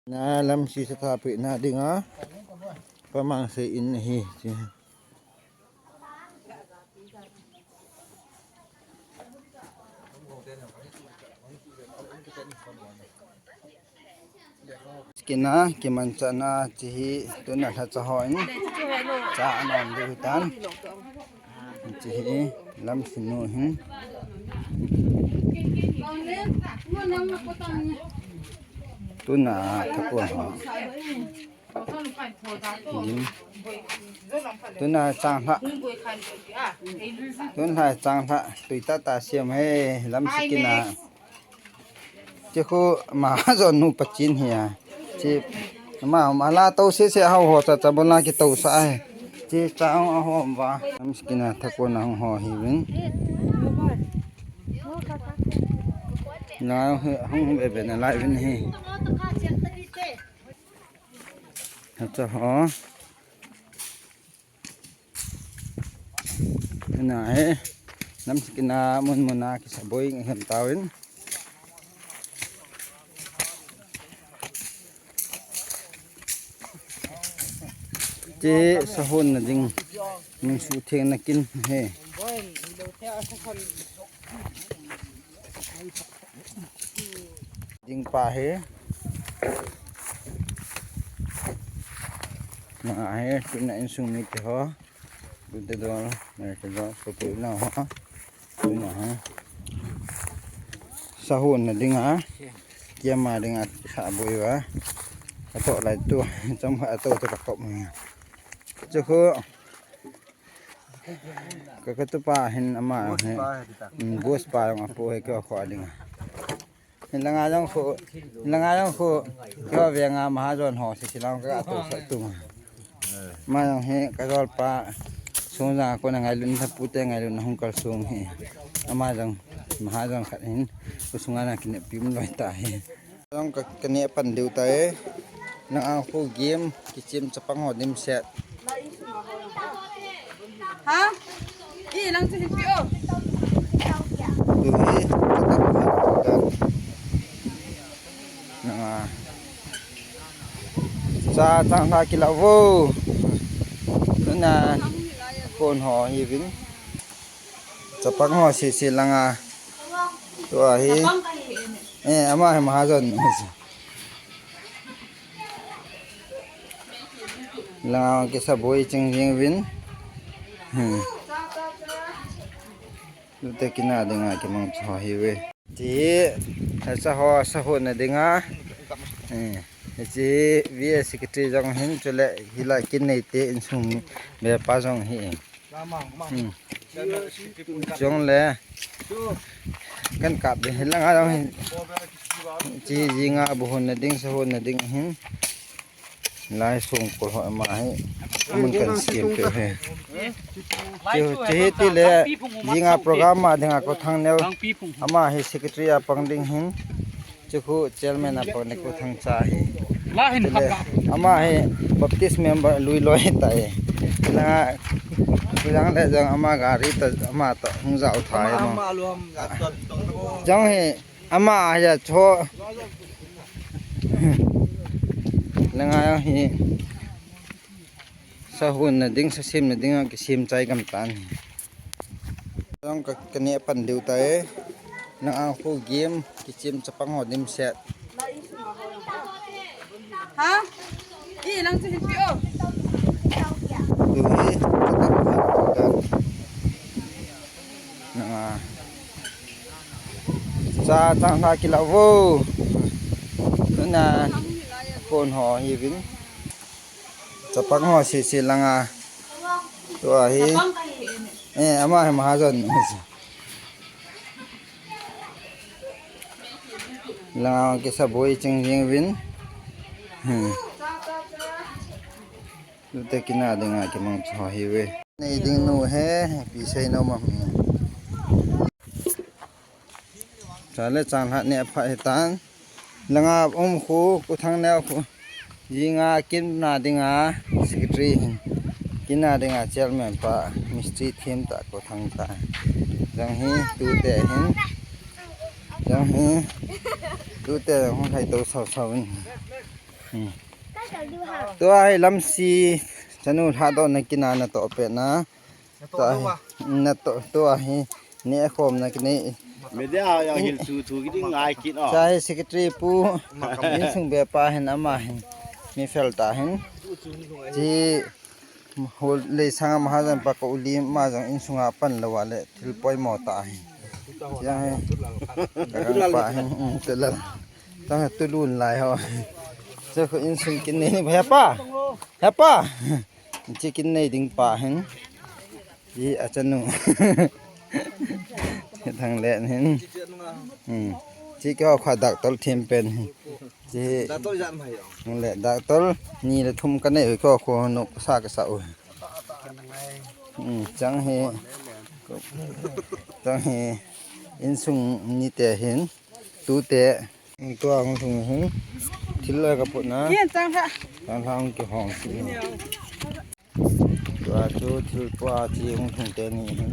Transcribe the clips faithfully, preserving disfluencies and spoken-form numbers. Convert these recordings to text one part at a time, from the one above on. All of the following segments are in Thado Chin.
Na lam sisa tha pe na dinga. Pamang se in hi. Kina, kimanchahna, chihi, tuna lhacha hon. Cha anom diu tan. Chihi, lam sinu hin. Tuna, thapon ho. Tuna chang lha. Tuna chang lha. Tui tata siam he, lam sikina. Chi khu mahajon nu pachin hi a. Chi ma, ma la to se se hau ho cha cha bon la ki to sa he. Chi cha hong a hom va. Lam sikina thakon a hong ho hi vin. Na hong be be na lai vin hi. Acha ho. Na he. Lam sikina mun mun a kisa boi nge hem tawin. Chi sahun na ding. Min su theng na kin he. Ding pa he. Na he, tuna insung mi te ho. Dute dol, na te dol, so tu na ho. Tuna he. Sahun na dinga. Kiama dinga, sa boi va. Ato lai tu, cham ha ato to ka kop. Chu khu. Ka, ka tupa hin ama, boss pa hi, boss pa jong apo hi keiho kho a dinga. Hin langa jong khu, langa jong khu, keiho venga mahajon ho sisi lang ka to sa tu. Ma jong hi ka jol pa, sung jang ko na ngailun, thapu te ngailun hung kal sung hi. Ama jong, mahajon khat hin, ko sunga na kine pim loi ta hi. Jong ka, ka neh pan diu tai. Nang ang khu game, kichim chapang ho dim set. Ha? I, nang chu hin pi o. Tu hi, ka tak pa. Nang a. Cha chang ha kila vo. Tuna kon ho hi vin. Chapang ho sisi langa. Tua hi. Eh, ama hi mahajon. Langa kisa boi ching jing vin. Hmm. Tute kina dinga kimang cho hi ve. Chi, acha ho, sa ho na dinga. Eh, chi, V A secretary jong hin chule, hila kin nei te insung be pa jong hi. Hmm. Jong le. Kan kap de, hila nga jong hin. Chi, jinga bu hon na ding, sa hon na ding hin. Lai sung ko ho ma hi. Amun kan siam pe he. Chu, chu hi ti le, jinga program ma dinga ko thang neo. Ama hi secretary a pang ding hin. Chu khu chairman a pang ne ko thang cha hi. La hin. Chu le, phaka. Ama hi Baptist member lui loi ta hi. Na, ku jang le jang ama gari ta ama ta hung jao tha hi mo. Jong hi Ama aja cho. Langa hi. Sa hon na ding, sa sim na ding, kisim chai gam tan. Jong ka, ka neh pan diu tai. Nang ang khu game, kichim chapang ho dim set. Ha? I, nang chu hin pi o. Tu hi, ka tak pa. Nanga. Cha chang ha kila vo. Tuna kon ho hi vin. Chapang ho sisi langa. Tua hi. Eh, ama hi mahajon. Langa kisa boi ching jing vin. Hmm. Tute kina dinga kimang cho hi ve. Nei ding nu he, pi sei nom am. Chale chang lha ne pha he tan. Langa um khu, ku thang neo khu. Jinga kin na dinga secretary hin. Kin na dinga chairman pa, mistri thim ta ku thang ta. Jang hi, tute hin. Jang hi, tute hung hai to sau sau hin. Tua hi Lamsi chanu lhadohna kina natoh pet na. Tua hi natoh, tua hi nekhomna kinei. Media a hilchu chu kiti ngai kit o. Cha hi secretary pu insung bepa hin ama hin mi fel ta hin. Chi Hol lei sanga mahajan pa ko uli ma jong insunga pan lou a le thil poimo ta hi. Tia hi. Ka pa hi, um, tulal. Tang tulun lai ho. Cha ko insung kin nei ni ba pa. He pa. Chi kin nei ding pa hin. Hi a chanu. Thang le hin. Hmm. Chi ko kha doctor thim pen hi. Chi. Doctor jat mai o. Le doctor ni le thum ka nei ko ko no sa ka sa u. Hmm, chang hi. Chang hi. Insung ni te hin. Tu te. Tua hung thung hin. Thil la ka put na. Yen chang ha. Chang ha hung ki hong si. Tua chu thil pua chi hung thung te ni hin.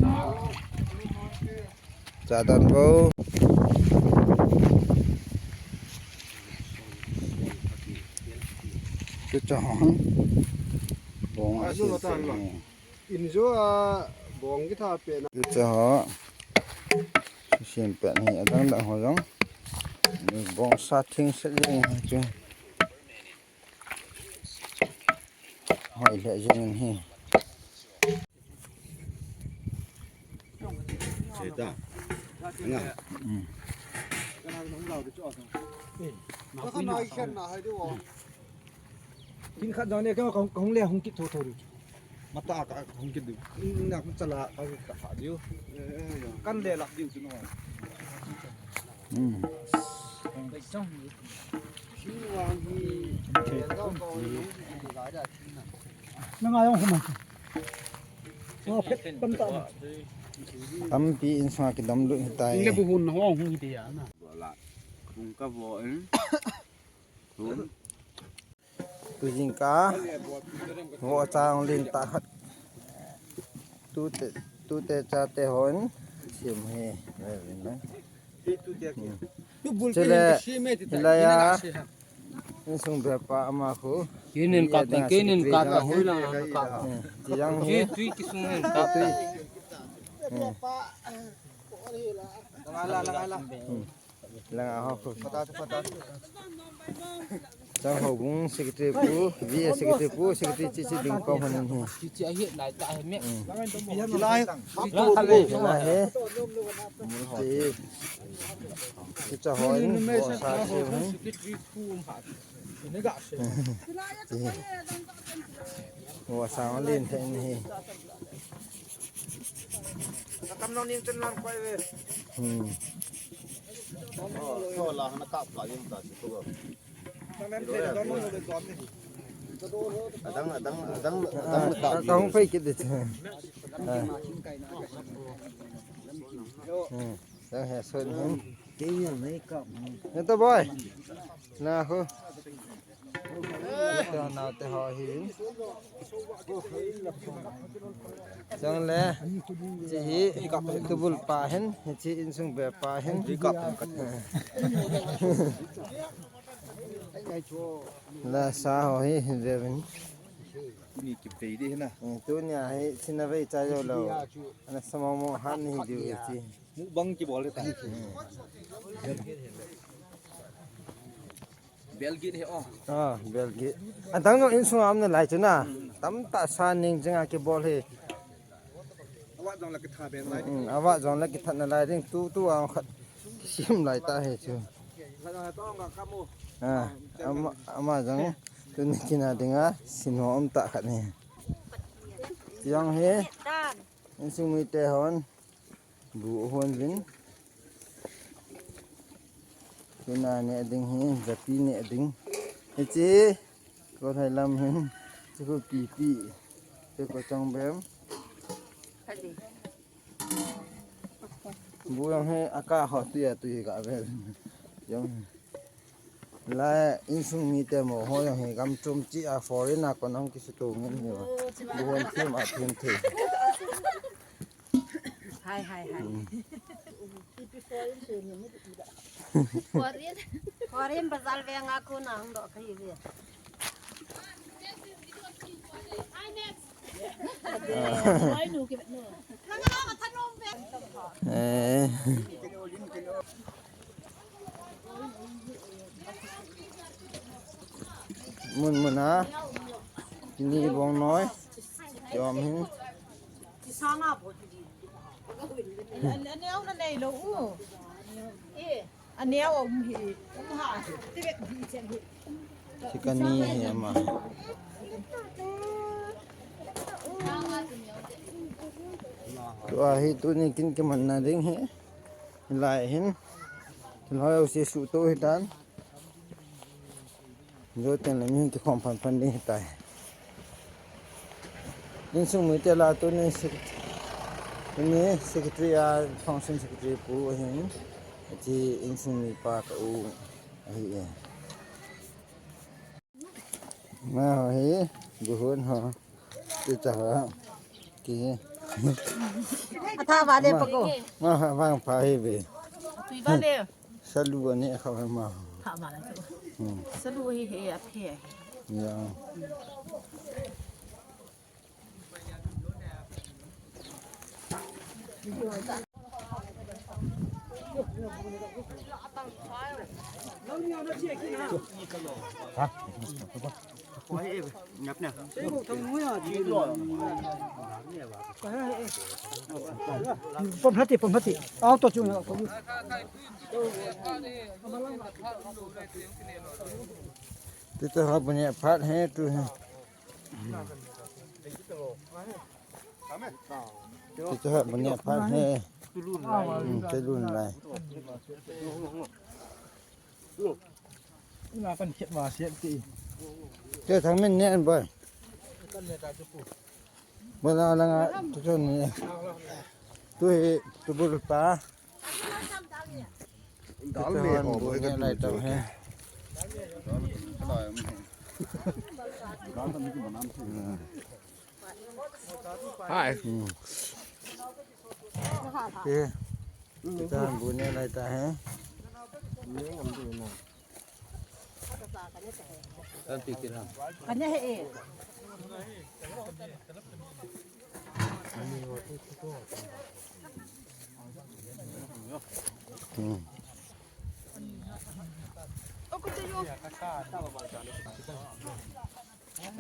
Cha dan vo. Chu cha hong. Bong a si si. In jo a bong ki tha pe na. Chu cha ho. Sim pe ni adang dang ho jong. Bong sa thing se jeng chu. Hoi le jeng hi. Seta. Nga. Kin khat jong ne ka hung le hung kit tho tho ri. Mata ka hung kit diu. Na kun chala ka ka ha diu. Kan le lak diu chu no. Hmm. Tampi insunga kidam lut hitai. Ingle bu hun ho hung hi dia na. Bola. Kung ka bo in. Tujing ka. Vo chang lin ta khat. Tute, tute chate hon. Sim he. Chule, hilai a. Insung bepa ama khu. Kinin ka ta, kinin ka ta, hui lang ka. Ti jang hi. Tui kisung hen ka ta. Langa ho khu. Chang ho bung secretary pu, V A secretary pu, secretary chi chi ding kong hon hi. Chi chi ahi lai ta he me. Lai. Lai he. Chi. Chi cha ho in, ho sa chi ho. Chi. Ho sa ho lin the ni. Tam nong ning chen lang koi ve. Hmm. Adang, adang, adang, adang. Ka hung phai kit de. Dang he son. Neta boy. Na ho. Neta na te ho hi. Chang le, chi hi, tubul pa hin, chi insung bepa hin. La sa ho hi, hin ve vin. Ni ki pe di na. Tunia hi, sina ve cha yo lo. Ana sama mo han ni diu chi. Mukbang ki bol ta. Belgit he o. Ah, belgit. Adang jong insung am na lai chu na. Tamtah sa ning jing a kibol he. Awa jong la kitha ben lai. Hmm, awa jong la kitha na lai ding tu tu a khat kisim lai ta he chu. Ah, ama, ama jong tuni kina ding a sin ho um ta khat ni. Tiang he. Insung mi te hon. Bu hon vin. Tuna ne ding hi, japi ne ding. Hichi, ko thai lam hin, chi ko pi pi, chi ko chong bem. Bu yang he, aka ho tu ya tu ka bem. Yang. La insung mi te mo ho jong hi gam chom chi a foreign a kon hung kisuto ngin hi ba. Bu hon thim a thim thim. Hai, hai, hai. Hmm. Foreign. Warim bazar veng a kona hung doh kahi ve. Eh. Mun mun a. Kini bong noi. Yom hin. Aneo na nei lo u. Aneo um hi. Um ha. Ti bek di chen hi. Chicken ni hi ama. Tua hi tuni kin kimanna ding hi. Lai hin. Kin hoi u si su to hi tan. Joten le min kikhom phan phan ding hitai. Insung mite la tuni sec-, tuni secretary a, function secretary pu ahin. Ati insung mipa ka u ahi e. Ma ho hi, buhun ho. Ti ta ho. Ki. Atha vale pako. Ma ha vang pha hi ve. Tui vale. Salu ani kha ma. Pha vale chu. Hmm. Salu hi he a phe. Ya. Pom hati, pom hati. Au to chu na. Ti to ha bun ya phat he tu he. Ti to ha bun ya phat he. Hmm, te lun lai. Ina kan khet ma siat ti. Te thang min ne an boy. Bola langa tu chon ni. Tu hi tu bul pa. Dal me ho boy ka lai tau he. Hai. Hmm. Te. Kita bu ne lai ta he. Kan pikir ha. Kanya he e. Hmm.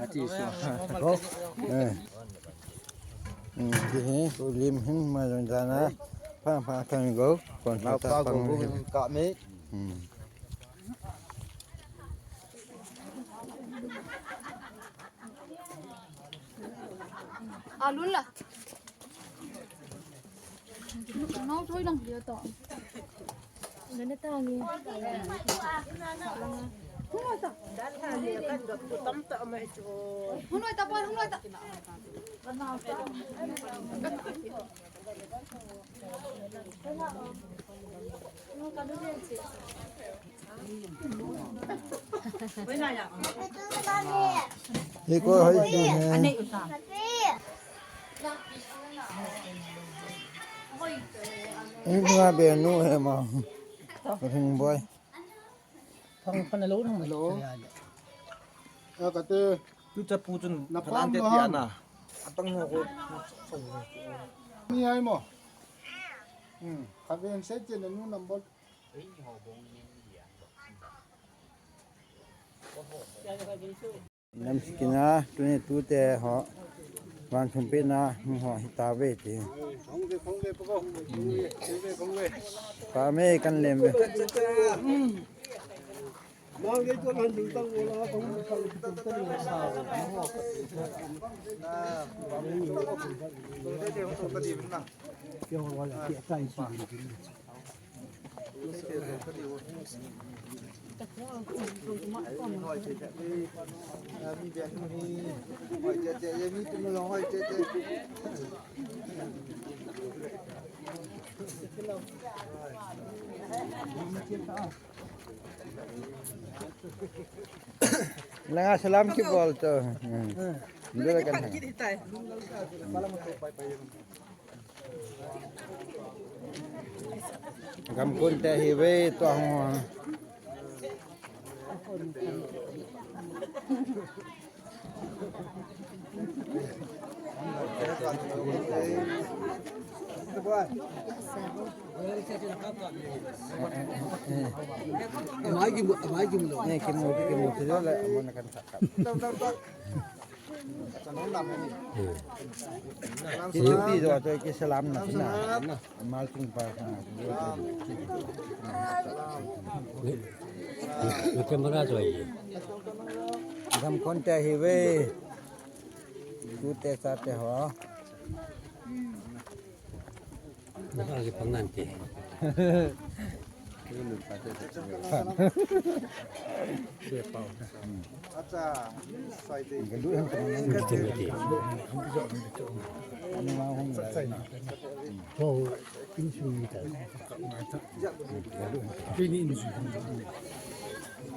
Ati so. Eh. Hmm, ti hi, ko lim hin ma jong jana. Pha pha kan go. Kon pha ta pang. Ka me. Hmm. Alun la. Nau thoi lang dia ta. Nana ta ngi. Hung noi ta. Hung noi ta, boy, hung noi ta. Hei ko hoi ki he. Hei ko nga be nu he ma. Hung boy. Thang phan lo thang lo. Ya ka te. Tu cha pu chun na phan te ti ana. Atang ho ko. Ni ai mo. Hmm. Ka ven se chen nu number. Nam sikina, tuni tute ho. Van thum pe na, ho hita ve ti. Pa me kan lem ve. Langa salam ki bol to. Hmm. Dole kan. Gam kun te hi ve to hung. Kipi jo to kisalam na na. Mal tung pa. Ni camera jo. Gam kon te hi ve. Tu te sa te ho. Naka ki pangan te.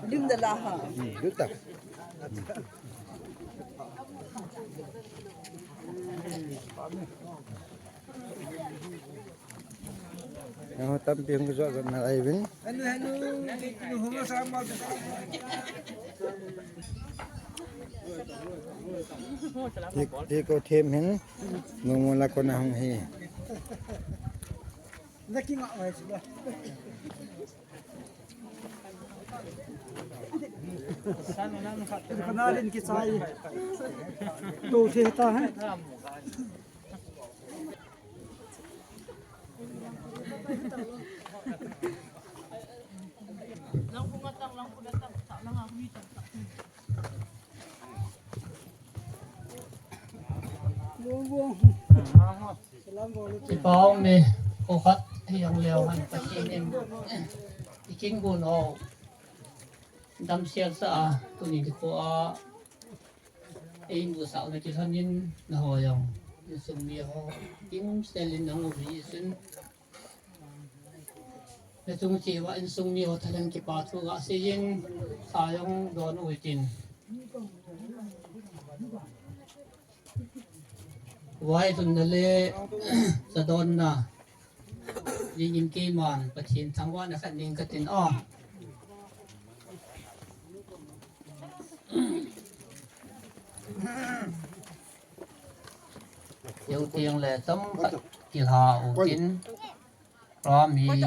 Lim da la ha. Yang tampi hung jo jo na ai vin. Ti ko them hin. Nung mo la ko na hung hi. Kana rin ki chai. To the ta hai. Kipah um e, kho khat hi jong leu hen, Pathen in i kin gun ho damsel sah a, tuni nikho a, ei mu sah na kilhon in, na ho jong, insung mi ho, kimsel in nang um hi sun. Na chung cheh uva insung mi ho thalheng kipa thu ga sei in, sa jong don u hitin. Vailhunna le chadonna dingin keiman Pathen thangvahna khat ning katin a. Jou teng le chomkhat kilha u tin. Ram hi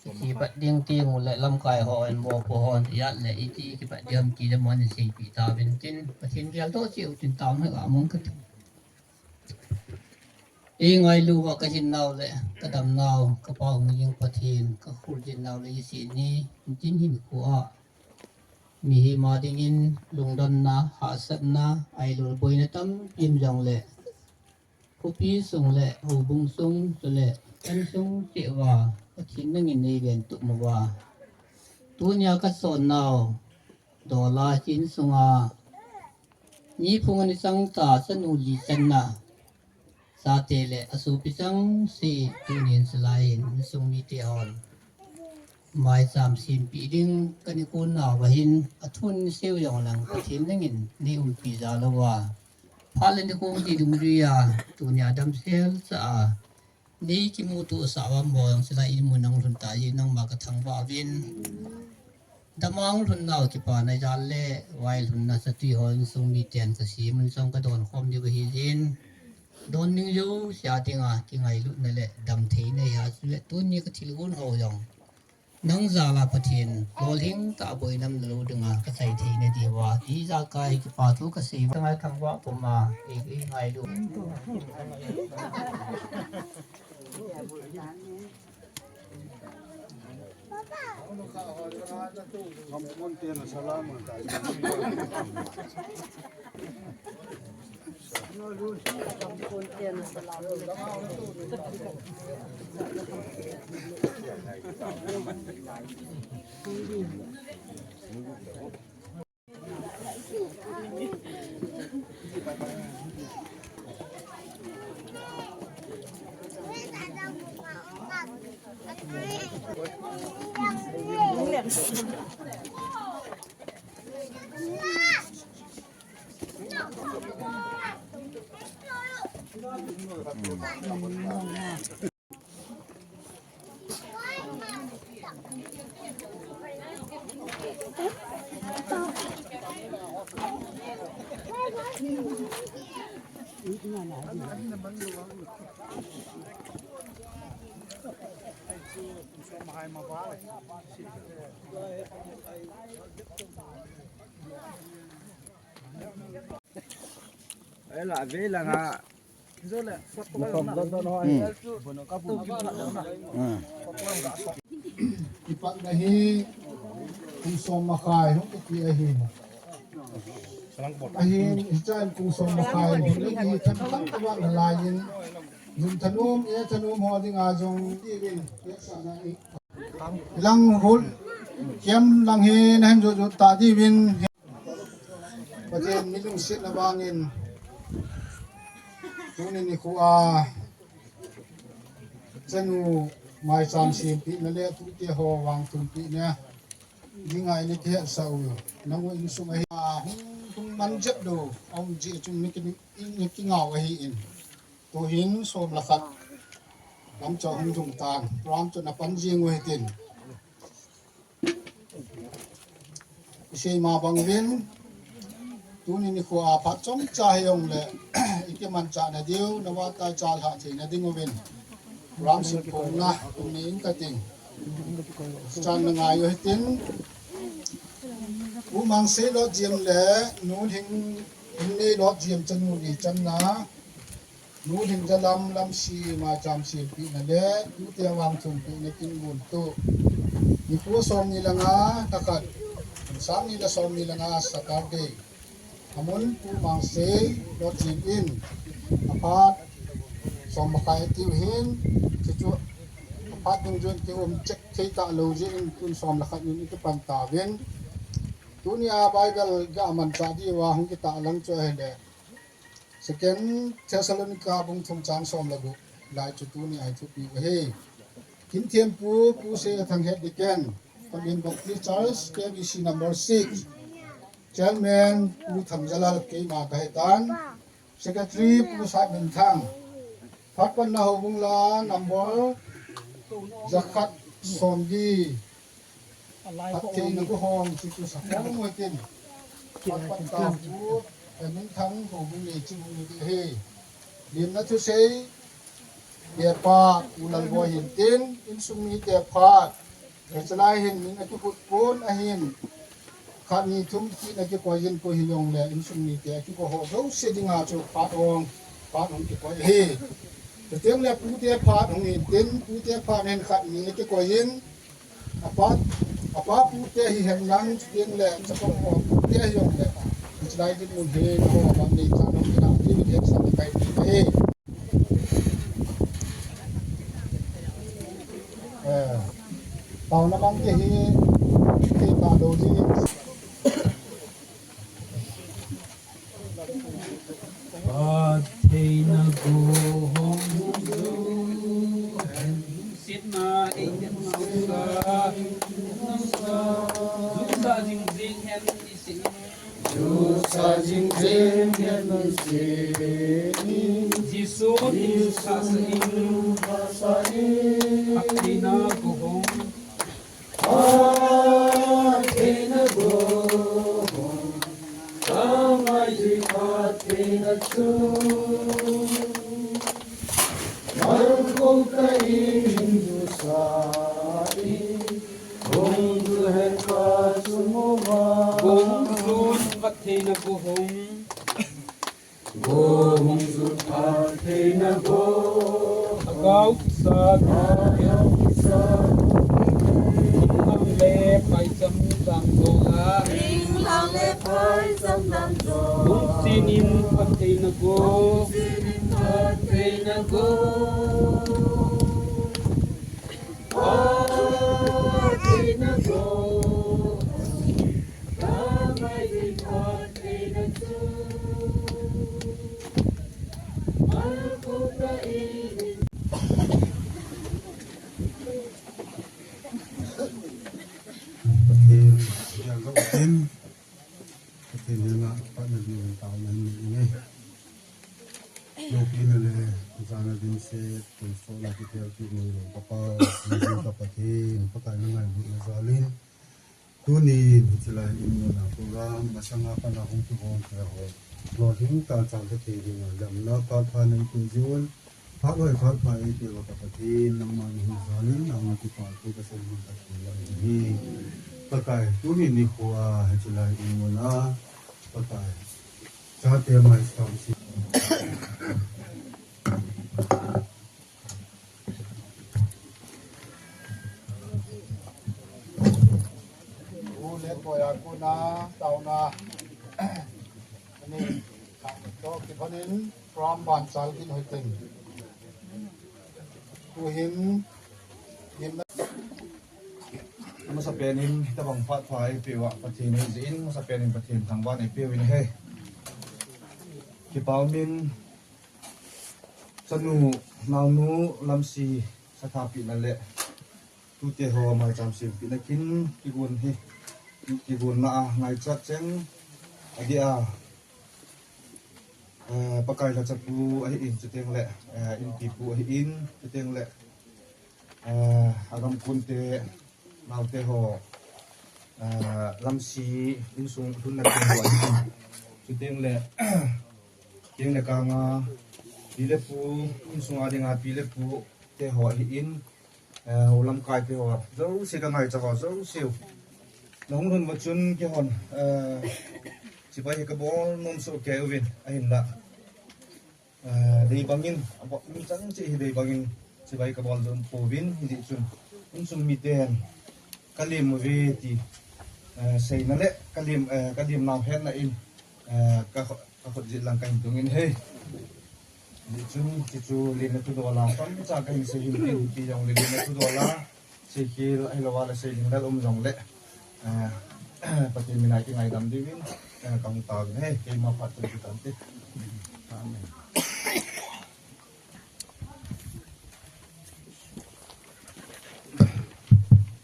kipat ding teng u le lamkai ho in mopo hon ijat le iti kipat ding ham ti le mon in seipeh tauvin tin, Pathen gel toh cheh u tin tao na ga mong kati. Ei ngailu uva ka hinnau le ka damnau, ka Pa hung jing Pathen, ka kholjin nau le Jesu ni, tin hinkho a mihem a dingin lungdonna, hahsatna, ailol boina tampi um jongle, khopi sung le houbung sung chule insung cheh uva Pathen nangin nei ventup uva, tunia ka sonnau, dola chin sunga mi phung ani chang ta, chanu li channa, chate le asopi chang se tunin salai in insung mite hon maicham sempeh ding kani kon nauva hin athun seu jong lang Pathen nangin nei umpi jal uva, phat le nikho ti dungjuia tunia damsel sah a nei kimuto sah uva mo jong salai in mun nang lhun ta ji nangma ka thangvah uvin. Dama hung lhun nau kipana jal le vailhunna satwi ho insung miten ka simun jong ka don khom diu ahi jin. Don ning jouse a dinga kingailutna le damtheina hi a chule tuni ka thil gon ho jong nang jal a Pathen lolhing tah a boina umlou dinga ka chai theina diuva, ijakai kipa thu ka sei uva, ka ngai thangvah puma, i, i ngailu. Ela ve la nga. Kipat na hi kum som makhai hung kiti ahi. Ahin, hichan kum som makhai hung kiti hi themkhat tobang na lai in. Jun thanum, e thanum ho dinga jong ti in. Lang hul, kiam lang hi na hin jot jot ta diuvin. Pathen mi lungsetna vangin, tuni nikho a, chanu maicham sempina le tute ho vang thumpina dinga ina kihetsah u. Nang u insung ahi a hung, hung man jep lou, a um jeh chun mi ki, mi kingau ahi in. Tuhin som le khat lam chu hung lhung tan, program chu na pan jing u hitin. Isei ma bang uvin, tuni nikho a phat chomcha hijongle, i kimanchah na diu, na vahchoi chalhah theina ding uvin. Program simphongna, kum ni in kating. Chan na ngai u hitin. U Mangsei Lotjem le, Nu Hing, Hingnei Lotjem chanu ni channa. Nu Hingjalam Lamsi maicham sempina le, tute vang thumpina kin guntu. Nikho som ni le nga, lha khat, sang ni le som ni le nga, Saturday. Amun Pu Mangsei Lotjem in, aphat, som makhai tiu hin, chuchu, aphat dungjuiin kium check thei talou jeh in, tun som le khat in i kipan tauvin. Tuni a Bible ga manchah diuva hung kitah lang chu ahile. Second Thessalonica bung thum chang som le gup lai chu tuni a i thupi u ahi. Kin thempu Pu Seithanghet Deacon, Pagin Baptist Church, K B C number six. Chairman Pu Thamjalal keima kahitan. Secretary Pu Satminthang. Phatpanna houbung la number jakhat somli. Phattheina gohong, chuchu sakhong u hitin. Phatpan tah u, eh, Minthang houbung nei chu hung hi. Limna thusei, Depa, U Lalboi hintin, insung mite phat. Hichelai hin min akikhut pon ahin. Khat ni thum kit akikoi in koi hijongle, insung mite akikoi ho jouse dinga chu phat hung, phat hung kikoi ahi. Chuteng le pute phat hung hintin, pute phat hin khat ni akikoi in, Apa, apa pute hihen lang, chuteng le, chapang ho pute hijongle. Hichelai dinmun hi, naho abang nei chan hung kinah, ti mi sang kai ti hi. Eh, taona bang te hi, te ta do ji. Phattheina gohong jong, sitna eihen nasa, nasa, jusa jing jing hen isin. Jusa jing jing hen isin. Jesu, Jesu, Jesu, phattheina gohong. Phattheina gohong, tamai ji phattheina chu. Malkhou tah in jusa in, hung ju hen ka chu mu ma. Gohong jun phattheina gohong. Gohong jun phattheina gohong. Lhagao Thusar. Lhagao Thusar. Thinglhang le phaicham dang jola. Thinglhang le phaicham dang jola. Lungset in phattheina gohong. Lungset in phattheina gohong. Phattheina gohong. Pathen, jal lo Pathen. Pathen henga, patna ding taona hin nei. Loupina le, jana dimset, tonsot la kitel kit nei lou, Papa, Pathen, Pakai na ngailutna jal in. Tunin hiche lai in muna program masanga pat a hung kihong thei ho lolhing tah a chang thei dinga damna phatpha nei peh jin, phat hoi phatpha eipeh uva ka Pathen, nangma nahung jal in nangma kipah thu kasei nom khat hi lang hi. Pakai, tuni nikho a hiche lai in muna Pakai, chate mai sam si. U le koi a kona taona. Ani, to kiphanin program ban chal kin hoiteng. Tuhin, nim na. Amasapen in, hitabang phatpha eipeh uva Pathen eijeh in, amasapen in Pathen thangvah in eipeh uvin ahi. Kipa umin, chanu, naonu, Lamsi, sathapehna le tute ho maicham sempehna kin kigon hi, kigonna a ngaichat cheng, adeh a, eh, Pakai lhachapu ahin, chuteng le, eh, inpipu ahin, chuteng le, eh, agam konte, naote ho, eh, Lamsi insung lhunna te ho ahin, chuteng le, teng le kanga, pi le pu, insunga dinga pi le pu te ho ahin, eh, u lamkai te ho, jouse ka ngaicha ho, jouse u. Nahung lhun uva chun keihon, eh, chibai hi kabol nom soh kei uvin, ahinla. Eh, dei bangin, abol, mi chang cheh hi dei bangin, chibai kabol jong pouvin, hijeh chun, insung miten, kalem uve ti, eh, seina le, kalem, eh, kalem nau hetna in, eh, ka, kakhut jet lang kahin dong in ahi. Hijeh chun, chuchu lemna thudol a, tamcha kahin sei hin tin, hijongle lemna thudol a, seikhel, ahilouva le seiding lal um jongle, eh, Pathen mina kingaidam diuvin, eh, kahung tauvin ahi, keima phat chun chu tante. Amen.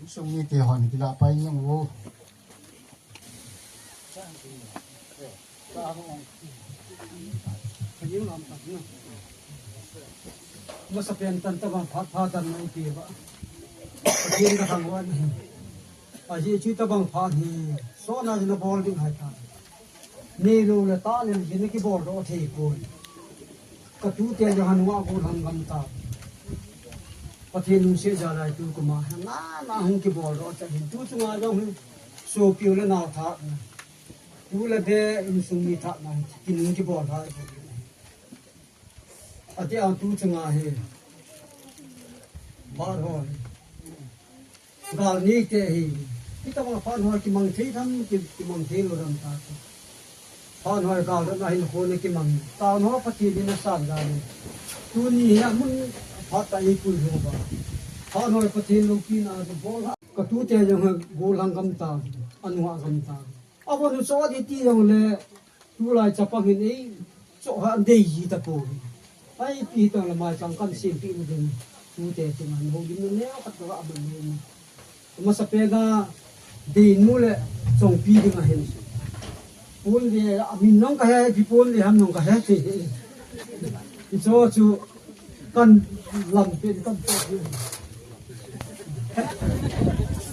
Insung mite hon kilah pai jeng uvo. Amasapen tan tabang phat pha tan nai ti ba. Pathen kathangvah in ahi. Ajeh chu tabang phat hi, sotna jin abol ding ahitai. Neilou le talou jin akibol doh thei poi. Katute jong hanunga gollhang gam ta. Pathen lungset jal a tu kuma hi, na, na hung kibol doh ta hin. Tu chunga jong hi, sopi u le nao tha na. Tu le be insung mi tha na, kin hung kibol tha. Ati ang tu chunga hi. Ba ho hi. Gal ni te hi. Hitabang phat hoi kimang thei tham, ki, kimang thei lou tham ta. Phat hoi gal na hin khon kimang. Taona Pathen in asan dan. Tuni hi amun phat ta eipui lou ba. Phat hoi Pathen loupina bol ha. Katute jong gollhang gam ta. Anunga gam ta. Abon u cho di ti jongle. Tulai chapang hin eichoh ha dei ji tapoi. Ipi tong le maicham kan sempeh u ding. Tute chunga houlimna neo khat ka ga man ni. Amasapen a deinu le chongpi ding ahin. Pon le amin jong kahe, ipi pon le ham jong kahe ti. Hicho chu Kan lampi kan to.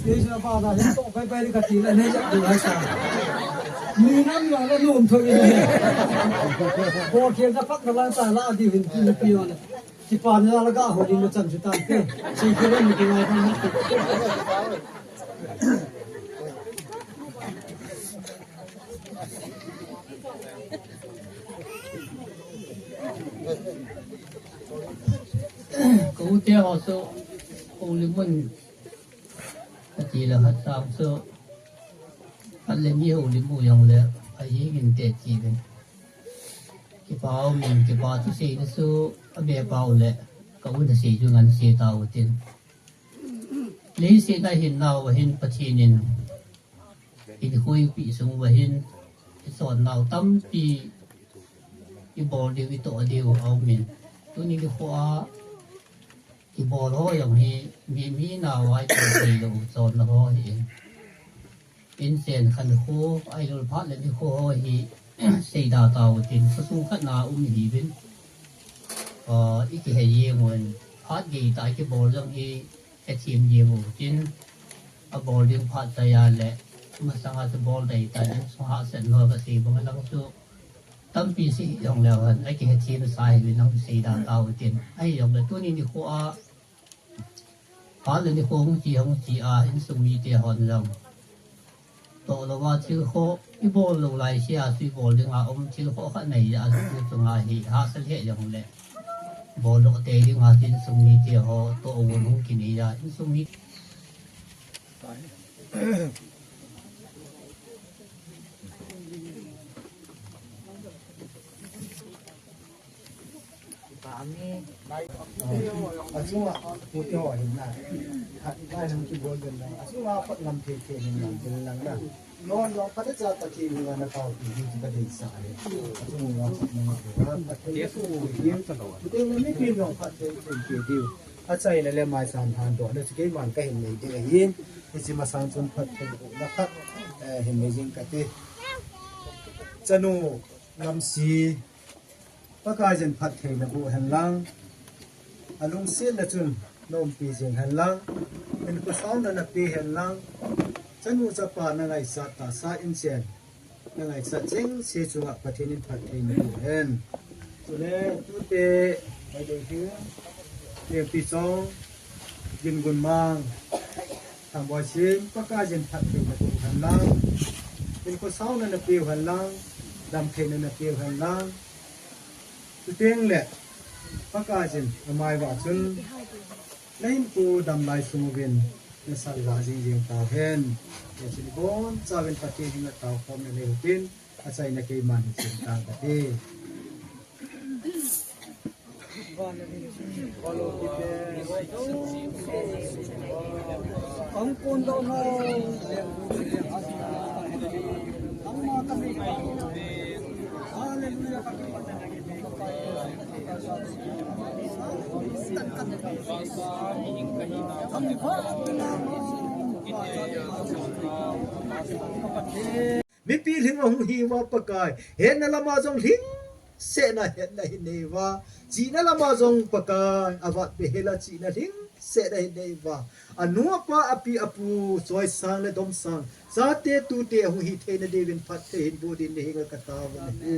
Ni sa pa da hin to pai pai ka ti la nei ja du hai sa. Ni nam la la nom tho ni. Bo ke da pak da la sa la di hin ti ni pi na. Ti pa ni la la ga ho ni ma chan chu tan te. Sei ke ni ki ngai kan. Ka u te ho chu, houlim un, ka ti le khat sang chu, khat le ni houlim u jong le, ahi gin te ti uvin. Kipa umin, kipa thu seina chu, a be pau le, ka u na sei chu ngan sei tau tin. Leiset a hin nau a hin Pathen in, hinkho ipi sung uva hin, i chon nau tampi, i bol diu, i toh diu a um in. Tuni nikho a, i bol ho jong hi, mi, mi nau a i bol thei lou, chon na ho hi in. In chen khan kho, ahilou le phat le nikho ho hi, seida tau tin, khosung khat na um ihiuvin. Ah, i kihe jeng un, phat gei tah i kibol jong hi, Ka thim ding u tin, a bol ding phat tah a le, Masanga chu bol dei ta, insung hahsatna kasei bang lang chu tampi sei jongleu hen, akihethem sa hi nang sei da tau tin. Ahijongle tuni nikho a, phat le nikho hung che hung che a, insung mite hon jong toh louva thil kho ibol lou lai sea chu ibol dinga um thil kho khat nei a, chu chunga hi hahsa lheh jongle bol lou tei dinga chu insung mite ho toh uvin hung kinei a, insung mi Achunga, pute ho hin na. Khat lai hung kibol den lang. Achunga, khut ngam thei thei hin lang, den lang na. Non jong Pathen cha Pathen hunga na kau ti hi chu ka deisah ahi. Achunga ngam thei thei hin. Chuteng le mipi jong phatthei thei thei diu. Achaina le maicham lhandohna chu keiman kahin nei ding ahin. Hiche masang chun phatthei bohna khat, eh, hin nei jing kate. Chanu Lamsi, Pakaiyin phatthei naboh hen lang, alungsetna chun naumpi jing hen lang, hinkho sauna napeh hen lang, chanu chapa nangaichat tahsa in chen, nangaichat chengse chunga Pathen in phatthei naboh hen. Chule tute, Paideihin, Lengpichong, Gingunmang, Thangboisin, Pakaiyin phatthei naboh hen lang, hinkho sauna napeh hen lang, damtheina napeh hen lang. Chuteng le Pakaiyin amai uva chun nahinkho damlai sung uvin nasalvah jing jing tauhen. Hiche ni bonchauvin Pathen henga taokhomna nei utin, achaina keiman hin sim tang kate. Mipi lhing ahung hi uva Pakai, hetna lama jong lhingsetna hetna hin nei uva, chihna lama jong Pakai, avat behseh a chihna lhingsetna hin nei uva, anu apa api apu choisang le domsang, chate tute ahung hi theina diuvin phatthei hin boh din nahenga katao uve.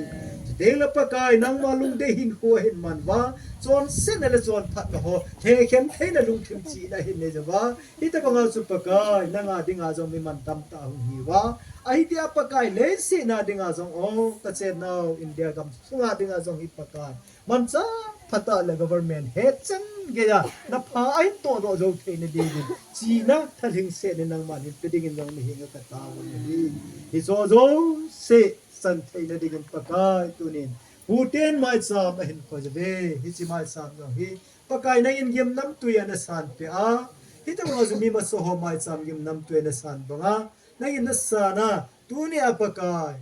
Chuteng le Pakai, nangma lungdei hinkho ahin man uva, chonsetna le chonphatna ho thekhen theina lungthim chihna hin nei uva, hitobanga chu Pakai, nanga dinga jong mi mantam tah ahung hi uva, ahitia Pakai, leiset a dinga jong, o, kachennau India gam sunga dinga jong hi Pakai, manchah phatah le government hetchan geiya napha ahin tohdoh jou theina diuvin, chihna thalhingsetna nangman hin pe dingin jong nahenga katao uve. Hiche jouse san theina dingin Pakai tunin, puten maicham ahin khoi uve, hiche maicham jong hi Pakai nangin gimnamtwi a nasan peh a, hitobanga chu mi masa ho maicham gimnamtwi a nasan banga, nangin nasan a, tunia Pakai,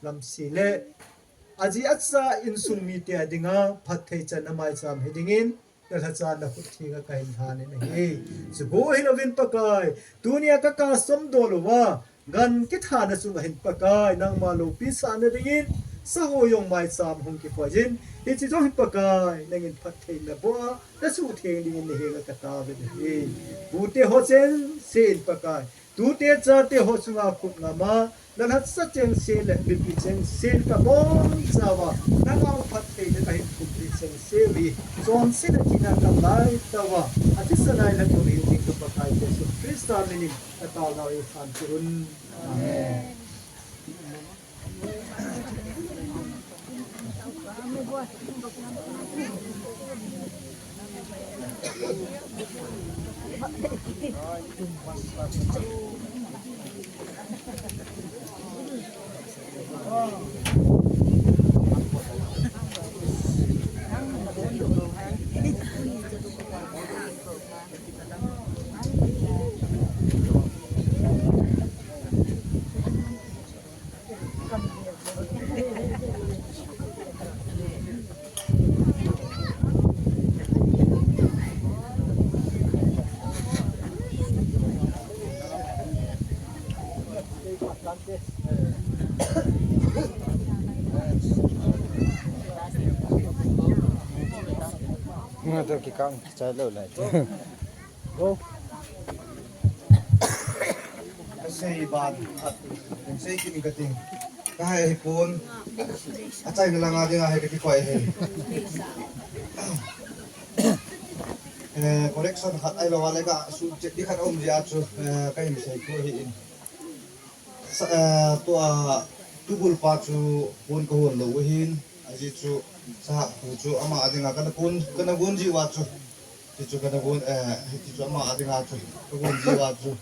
Lamsi le aji acha insung mite a dinga phatthei channa maicham hi dingin, nalhacha nakhut thenga kahin lhanin ahi. Chukou hilouvin Pakai, tunia kakah somdoh louva, gan kithana chunga hin Pakai, nangma loupi sahna dingin, saho jong maicham hung kikhoiyin, hiche jong hin Pakai, nangin phatthei naboh a, nasuhtheng dingin nahenga katao uve. Pute ho chengse in Pakai, tute chate ho chunga khut ngama, nalhacha chengse le mipi chengsen kabonchauva, nangma phattheina kahin thum thei chengse uve, chonsetna thina kam laitah uva, athisan a lhatdoh hih ding ka Pakai Jesu Christa minin kataona kahin san peh un. Amen. Nga to kikang chai lou lai. Go. Hei ban, sei kit ing kating. Ka hai hi pon. Achaina langa dinga hi kakikoi hi. Eh, correction khat ahilou le ka suhchet ding khat aum jeh a chu, eh, kahin sei kit ahi in. Sa, eh, tua, tubul pa chu pon kahon lou ahin. Ajeh chu, sahap pu chu ama a dinga kana kon, kana gon jiu a chu. Ti chu kana gon, eh, ti chu ama a dinga chu. Kagon jiu a chu.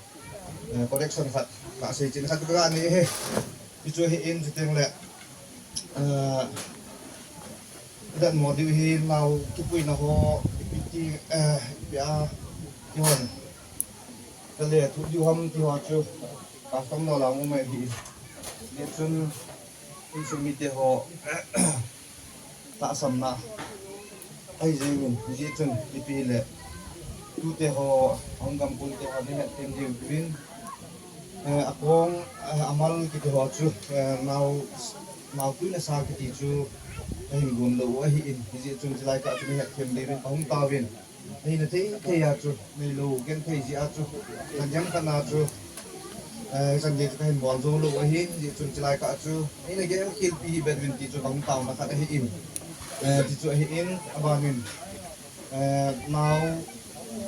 Eh, correction khat. Kasei chin khat kaga nei e. Ti chu ahi in chuteng le. Eh, dan mo diu hi nao kipuina ho, ipi ti, eh, ipi a, ti hon. Kale thu diu ham ti ho chu. Kasam lo la mu mai hi. Ni chun, insung mite ho. Tahsanna. Ahi jengin, hijeh chun, ipi le. Tute ho, ahung gamkon te ho, nei hetthem diu vin. Eh, akong, eh, amal kiti ho chu, eh, nao, naopui nasa kiti chu, ahin gon lou ahi in, hijeh chun, chilai kah chu nei hetthem diu vin, ahung tauvin. Ahina thei thei a chu, neilou, genthei jeh a chu, kan jam kan a chu, eh, chan gei chu kahin bol jou lou ahin, hijeh chun chilai kah chu, ahina gel khel pi hi bet vin ti chu kahung taona khat ahi in, eh, ti chu ahi in, abanin, eh, nao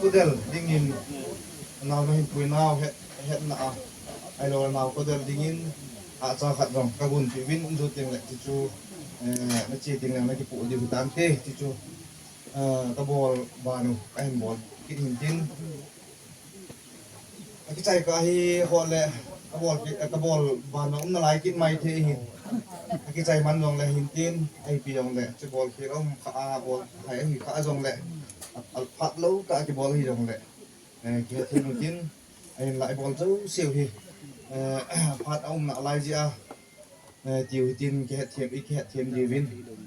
kudel dingin, nao nahin pui nao het, hetna a, ahilou nao kudel dingin, acha khat jong kagon pi vin, um jou teng le ti chu, eh, nache teng le nakipoh diu hitante, ti chu, eh, kabol ban u, kahin bol kit hin tin. Akichai kah hi ho le, kabol kit, eh, kabol ban u um nalai kit mai thei hin. Akichai man jong le hin tin, ahi pi jong le, chu bol kit um kha a bol, hai ahi kha jong le, a, a, phat lou tah kibol hi jong le, eh, kihet hin u tin, ahin la bol jouse u hi, eh, phat aum nalai jeh a, Eh, tiu hitin kihetthem, i kihetthem diuvin,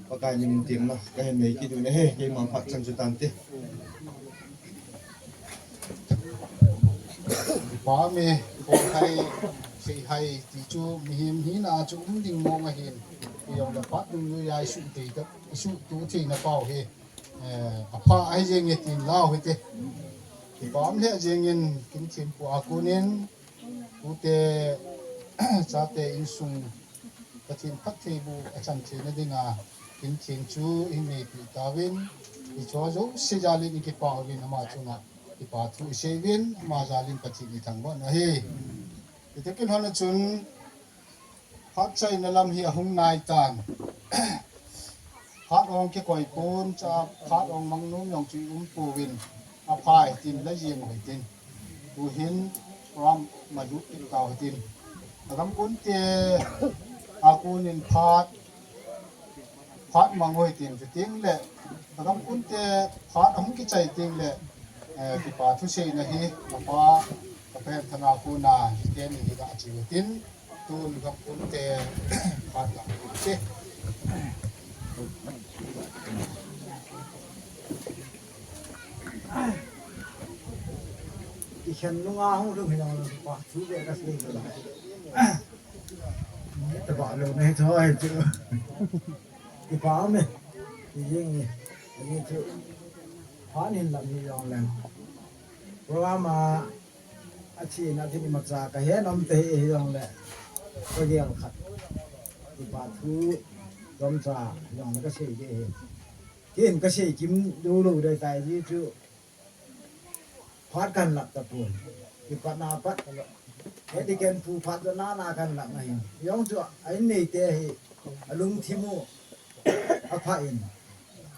Pakai min in temna kahin nei kit u ahi, keima phat chan chu tante. Pa me, pa hai, sei hai, ti chu mihem hina chu um ding mong ahin, ti jong le phat dungjuia i suh thei ta, i suhtoh theina pau hi, eh, apha ahi jenge tin lau hite. Kipa um lheh jengin, kin thempu a konin, Tute, chate insung Pathen phattheiboh achan theina dinga, kin theng chu ihin neipi tauvin, hiche jouse jalin ikipa uvin ama chunga, kipa thu isei uvin, ama jalin Pathen ithangvah u ahi. Hiti kin hon a chun, phat chaina lam hi ahung nai tan. Phat ong kikoi pon cha, phat ong mang nom jong chu i um pouvin, aphai tin la jing u hitin. Tuhin program ma lut kit tau hitin. Agam kunte a konin phat, phat mang u hitin, chuteng le, agam kunte phat ahung kichai teng le, eh, kipa thuseina hi, kapa, kapa Thanga kona, keni hi ga chi u hitin. Tun gam kunte phat gam kunte. Kikhen nunga hung lhung hi nang pa thu ve ka sei ka la. Taba lo nei tho ai chu. Kipa me. Kijing ni. Ni chu. Phat hin lam hi jong leng. Program a Athi na, athi imacha kahe nom te hi, hijongle kagel khat, kipa thu chomcha hijongle kasei ding ahi. Ken kasei kim lou lou ding tai, ajeh chu phat kahin lap tapon. Kipatna pat hiti ken pu phat jona na kahin lap na hin. Hijong chu a in neite hi alungthim u apha in,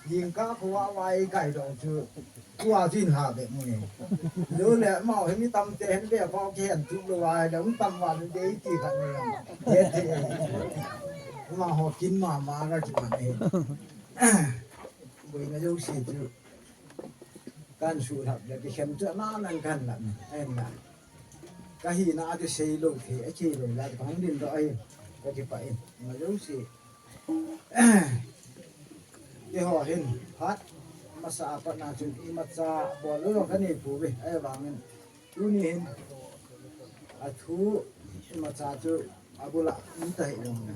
jingkah khovah vai kaidoh chu, tua chu hin ha be mu e. Lou le, amaho hi mi tamte hin be, pa kihen tup lou vai le, um tam va le, dei ti khat ni. He ti. Amaho kin mama ka kiman e. Boina jouse chu kahin suhlhap le, kikhen chu ana nan kahin lap ni. Ahin na. Kahina a chu seilou thei, acheilou la, kahung dingdoh ahi. Kakipah in. Ima jouse. Eiho hin, phat masa a pat na chun imacha bol lou jong kanei pouve, ahivangin tuni hin athu imacha chu abul a um tahih jong le,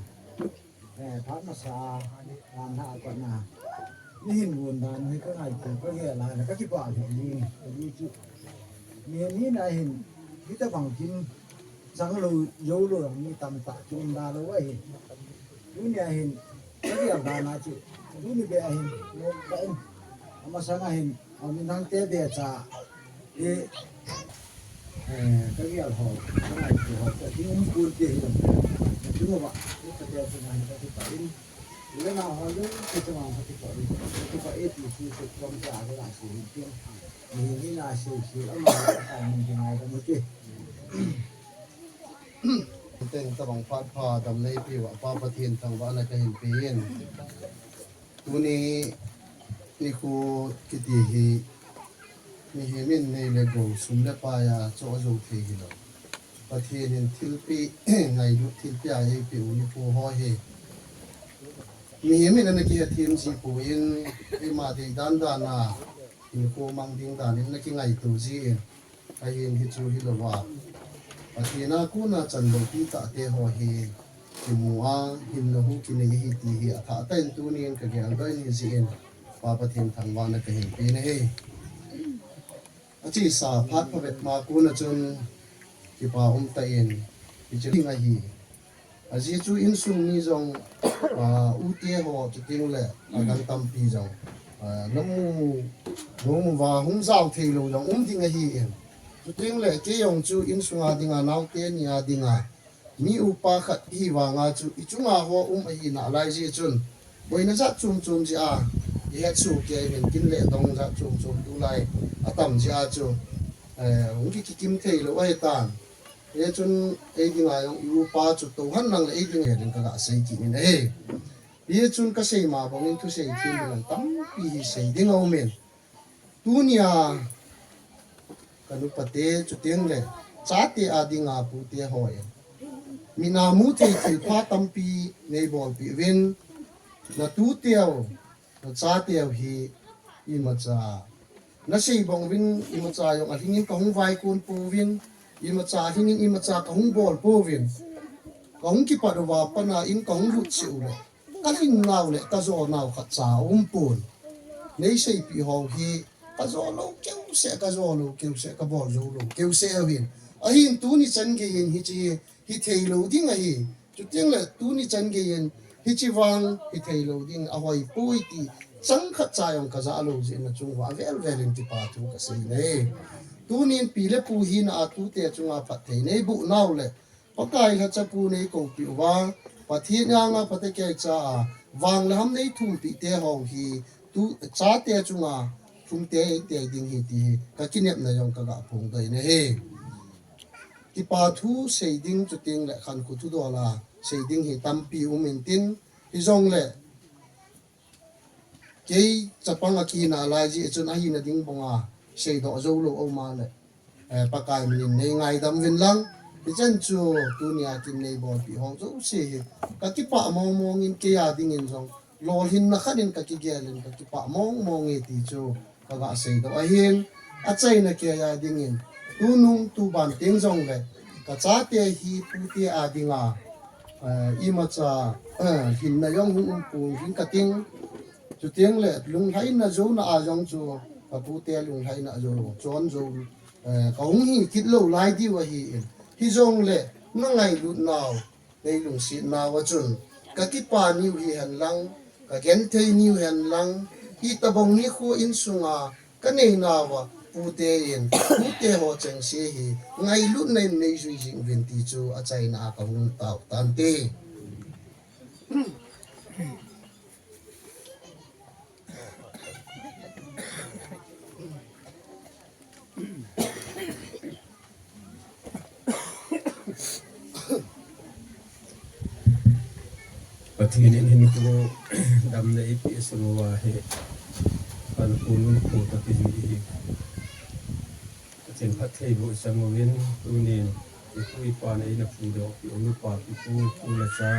eh, phat masa a, a na a pat na, neihin gon dan hi kangaito, kagel a, kakipah lheh jeng, ajeh chu mi, mi na hin, hitobang kin Chang lou, jou lou jong mi tamtah kium da lou ahi. Tuni a hin, ka gel dan a chu, tuni beh a hin, lou ka in. Amasang a hin, a min hang te beh cha, e, eh, ka gel ho, ka ngai tu ho, ka ding um pun te hi lou. Ka ding um a, ka te chu ngai ka ti pa in. Ule na ho lu, ka ti ma ka ti pa in. Ka ti pa e ti si, ka ti pa in, ka ti pa in. Ni, ni na si, si, ama, ka ta min ding ai ka mu ti. Ten tabang phat pha dam nei pi uva, Pa Pathen thangvahna kahin pe in. Tuni nikho kiti hi mihem in nei le gou, sum le pai a choh jou thei hilou. Pathen in thilpeh, ngailut thilpeh a eipeh u nikho ho hi. Mihem in ana kihethem ji poi, eima dei dan dan a, hinkho mang ding dan in ana kingaito ji in. Ahin hichu hilou a, Pathen a kona chan loupi tah te ho hi kimu a, hinna hu kinei ahi ti hi athah tah in tunin ka geldoh in ahi jeh in, Pa Pathen thangvahna kahin pe in ahi. Achesa phat phabep ma kona chun kipa um tah in, hiche ding ahi. Ajeh chu insung mi jong, ah, u te ho, chuteng le, ah, adang tampi jong, ah, namu, namu va hung jao thei lou jong um ding ahi in. Chuteng le, kei jong chu insung a dinga naote ni a dinga, mi upa khat hi vanga chu, i chunga ho um ahi nalai jeh chun, boina jat chom chom jeh a, i het soh kei in kin le dong jat chom chom tulai atam jeh a chu, eh, hung ki, kikim thei lou ahi tan. Hichun ei dinga jong i upa chu toh hen lang le ei dinga ding ka ga sei kit in ahi. Hichun ka sei ma bang in thusei them ding tampi hi sei ding aum in. Tunia ka nupa te chuteng le chate a dinga pu te ho in. Mit a mu thei thilpha tampi nei bolpeh uvin, na tu teu, na cha teu hi imacha na sei bang uvin, imacha jong alhing in ka hung vaikon pouvin, imacha alhing in imacha ka hung bol pouvin, ka hung kipat uva pat a in ka hung lut cheh u le, ka lhin nau le ka jo nau khat cha um pon. Nei seipeh ho hi ka jo lou keu seh, ka jo lou keu seh, ka bol jou lou keu seh uvin. Ahin tuni chan gei in hiche hi thei lou ding ahi. Chuteng le tuni chan gei in hiche vang hi thei lou ding ahoi poi ti chang khat cha jong ka ja lou jeh in na chung uva vel vel in kipa thu ka sei e. Tunin pi le pu hina a tute chunga phatthei nei boh nau le Pakai lhacha pu nei koupeh uva, Pathen anga phatecha a vang le ham nei thumpeh te ho hi tu chate chunga lhung teitei ding ahi ti hi ka kinepna jong ka ga phongdoh in ahi. Kipa thu sei ding chuteng le khankho thudol a sei ding hi tampi um intin, hijong le kei chapang a kihina lai jeh chun ahina ding banga seidoh jou lou aum a le, eh, Pakai min in nei ngaidam uvin lang, hichan chu tunia kin nei bolpeh ho jouse hi ka kipah mong mong in, kei a ding in jong lolhinna khat in ka kigel in ka kipah mong mong e ti chu ka ga seidoh ahin, achaina kei a ding in, tunung tuban teng jong le ka chate hi pute a dinga, eh, imacha, eh, lhinna jong hung um pon hin ka ting. Chuteng le lunglhaina jona a jong chu ka pute lunglhaina jou, chon jou, eh, ka hung hi kit lou lai diu ahi in. Hijong le na ngailut nau, nei lungset nau a chun ka kipah niu hi hen lang, ka genthei niu hen lang, hitobang nikho insunga ka nei nauva pute in, pute ho chengse hi ngailutna in nei jui jing uvin ti chu achaina a ka hung tao tante. Pathen in hinkho damna eipeh sung uva hi, khankho nunkho toh kiji hi Pathen phattheiboh chang uvin, tunin ipu ipa na eina phudoh peh u nupa pi pu, pu le cha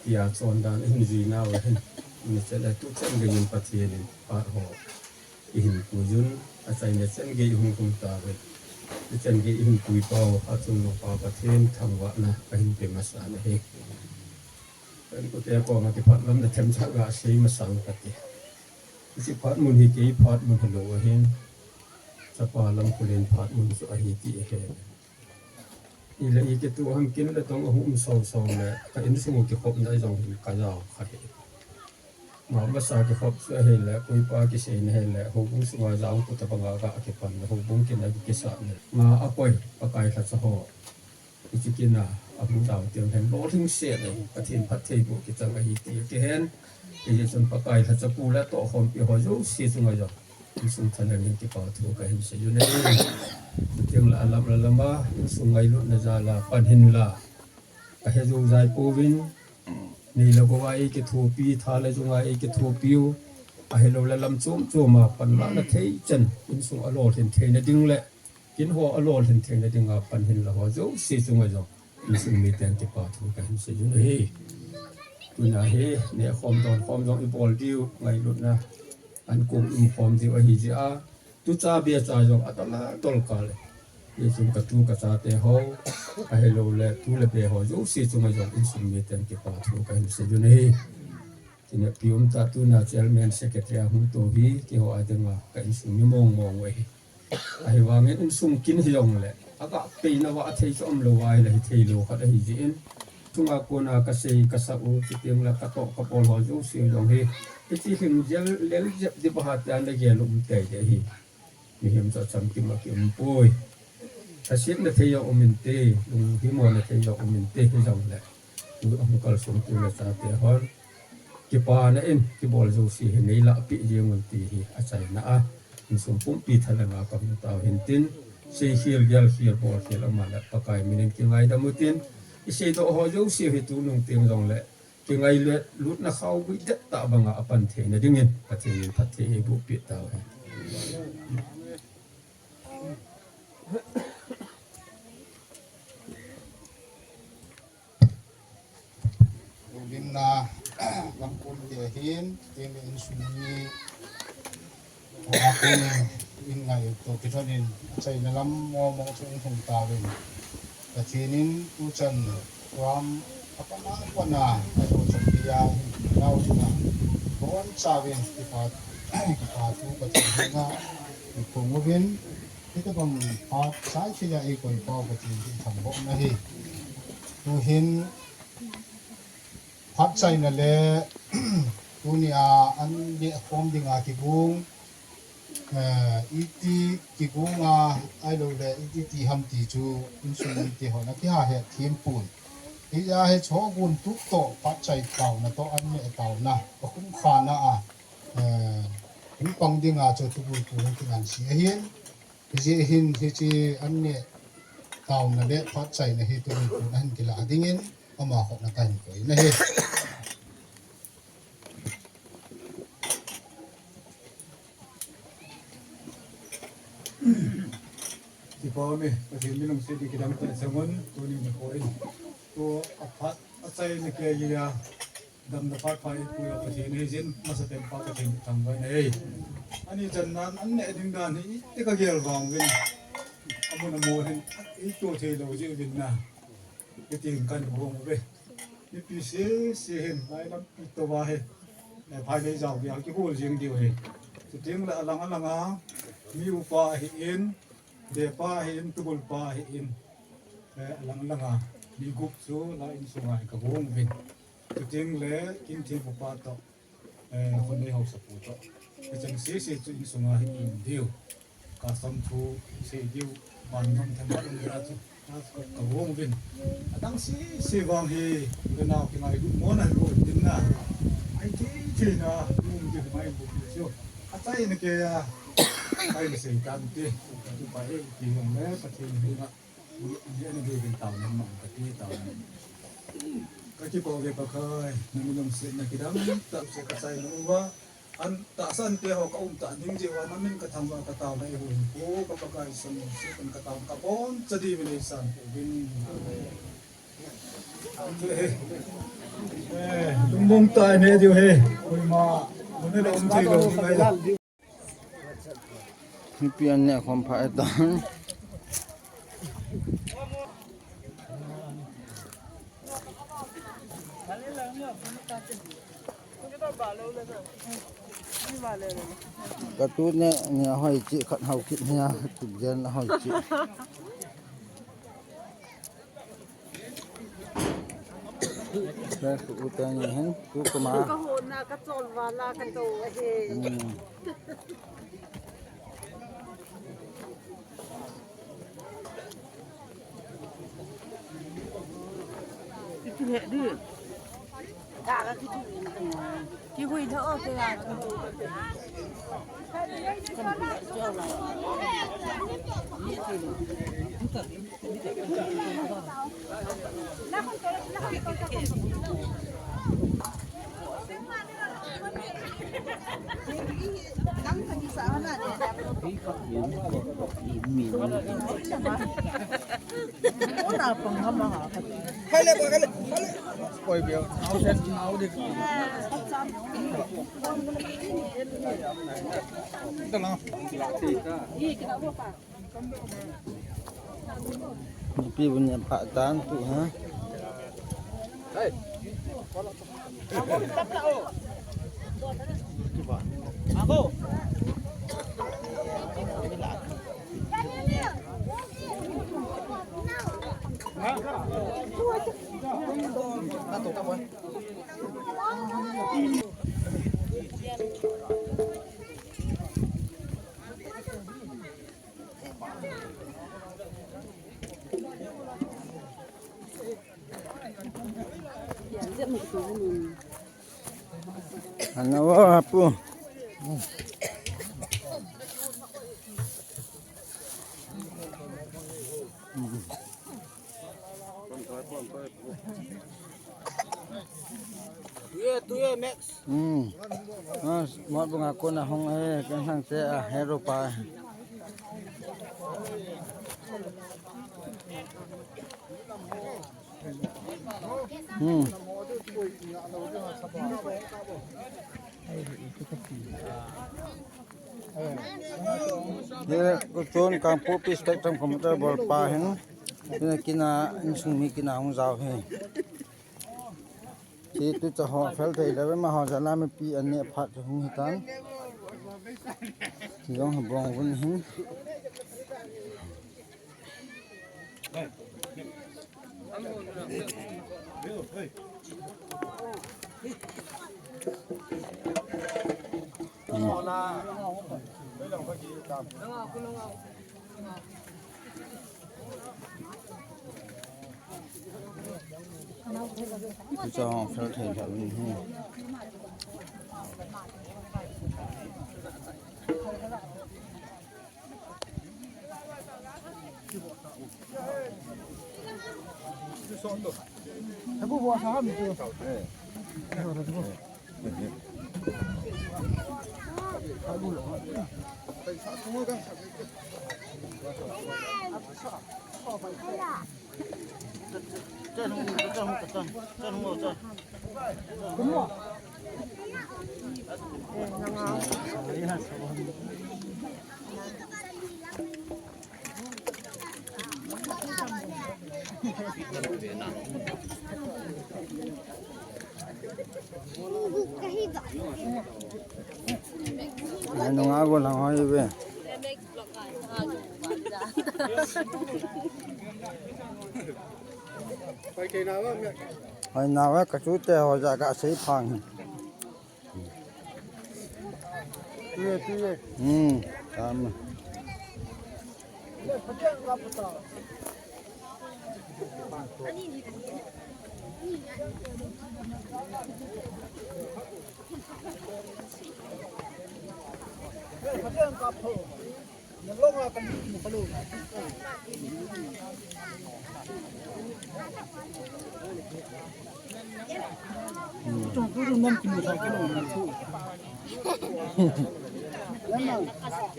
tia chondan in jui nau ahin, nichan le tuchan gei in Pathen in phat ho ihin pui un, achaina chan gei ihung kum tauve. Ichan gei ihin pui pau, achung nung Pa Pathen thangvahna kahin pe masa nahi. Khankho te koma kiphat lam na themcha ga sei masang kate. Hiche phat mun hi kei phat mun hilou ahin, Chapa Lamkholen phat mun chu ahi ti ahe. Ile i kitu ham kin le tong ahu um sau sau le, ka insung u kikhopna jong hin ka jao kha hi. Ma masa kikhop chu ahile, koipa kiseina hile, houbung sunga jao ku tabanga ga kipan le, houbung kin a kisa le. Nga a koi, Pakai lhacha ho. Hiche kin a, amu jao teng hen, lolhing se le, Pathen phattheiboh kichang ahi ti kihen. Hijeh chun Pakai lhacha pu le tohkhompi ho jouse chunga jong insung thalheng in kipa thu kahin sei u ahi. Chuteng le alam le alam a, insung ngailutna jal a pan hin la. Kahe jou jai pouvin, nei le gou a eikithopi, tha le jung a eikithopi u. Ahilou le lam chom chom a panlahna thei chan, insung alolhin theina ding le, kin ho alolhin theina ding a pan hin la ho jouse chunga jong insung miten kipa thu kahin sei u ahi. Tuna hi, neh khom don khom jong ibol diu, ngailutna an kum um khom diu ahi jeh a, tucha becha jong atol a tol kal e. Hichun katu kachate ho, ahilou le tu le be ho jouse chunga jong insung miten kipa thu kahin sei u ahi. Tuna pi um ta tuna chairman secretary a hung to hi, keiho a dinga ka insung mi mong mong u ahi. Ahivangin insung kin hijong le, aga peina va athei chu umlou va ahile hithei lou khat ahi jeh in. Chunga kona kasei kasa u, chuteng le katoh kabol ho jouse jong hi. Hiche lhingjel lel jep ding baha te ana gel um tei te hi. Mihem chu achamkim a ki um poi. Lhasetna thei jong um inte, lunghimona thei jong um inte, hijong le. Tu ahung kalsong tu le chate hon. Kipana in, kibol jouse hi nei lahpeh jeng un ti hi achaina a. Insung pumpi thalheng a kahung tau hin tin. Seikhel, gelkhel, bolkhel, ama le Pakai min in kingaidam u tin. Iseidoh ho jouse hi tunung teng jong le. Kingai le lutna khao gui det tah banga apan theina dingin, Pathen in phatthei eiboh peh tau hen. Limna lamkon te hin, teng le insung ni, Akhun in ngai to kithonin achaina lam mo mo chu in hung tauvin. Pathen in tuchan ram apana pana ato chan dia hin nau chuna bonchauvin kipa kipa thu Pathen hinga kikhong uvin. Hitabang phat chai thei a eikoi pau Pathen in thangvah na hi. Tuhin phat chaina le tunia an neh khom dinga kigong, eh, iti kigonga, ahilou le iti ti ham ti chu insung mite hon akiha het them pon. Hijeh a hiche ho gon tup toh phat chai taona toh an neh taona, akhum khana a, eh, hung pang dinga chu tubul pu hung kingan se ahin. Hijeh hin hiche an neh taona le phat chaina hi tubul pun ahin kilah dingin ama khut na kahin koi na hi. Kipa ume, Pathen min lungset ding kidang tah changun, tuni nikho in. Tua phat achaina keiya. Damna phat pha eipui a Pathen ahi jin, masapen pa Pathen thangvah in ahi. Ani chan nan an neh ding dan hi iti kagel vang uvin. Amun amo hin eito thei lou jeh uvin na. Hitin kan gong uve. Mipi sese hin, lai lampi tou va hi. Eh, phai lei jao gei a kihol jeng diu ahi. Chuteng le alang alang a, mi upa ahin, depa ahin, tubul pa ahin. Eh, alang alang a, mi gup chu la insunga hi kagong uvin. Chuteng le King Thempu pa toh, eh, Khonei Haosapu toh. Hicheng sese chu insunga hi um diu. Custom thu sei diu, van ngam them ba um dia chu. Ka, kagong uvin. Adang sese vang hi, ka nao kingailut mona lou tin na. Ai thei thei na, um diu mai bu chu. Achaina keiya, ai le sei tan te. Tu pa e, ti ngam le, Pathen hi na. Ni, ni, ni, ni, taona mang, kati taona. Kakipah uve Pakai, na min lungsetna kidang tah se kachaina uva. An tahsan te ho kaum tah ding jeh uva, na min kathangvah kataona e, hu ko ka Pakai Jesu min se kan kataona kaboncha diuvin eisanpeh uvin. Eh, lungmong tah in he diu he. Koima, muna le um thei lou ding ahi. Mipi an neh khom pha e tan. Katu neh, neh ahoi cheh, khat hao kit nia, kit jen ahoi cheh. Ka u ta ni hin, tu kuma. Ka hona, ka chol vala, ka to ahi. Hmm. Kihui tho o ke ya. Nupi bu ni pha tan tu ha. Ana wa pu. Tuye, tuye, Max. Hmm. Ah, mot bunga kona hung e, kan hang te a, hero pa. Hmm. Ye, kuchun Kangpokpi Spectrum Computer bol pa hin. Kina, kina, insung mi kina hung jao hi. Ti tu cha ho fel thei le ma ho jala mi pi an ne phat hung hi tan. Ti jong ha bong vun hin. Chu chu hung fel thei lheh in hi. Ai, nung ago lang hoi be. Hoi, nawa ka chu te ho ja ka sei phang. Tuye, tuye. Hmm, tam.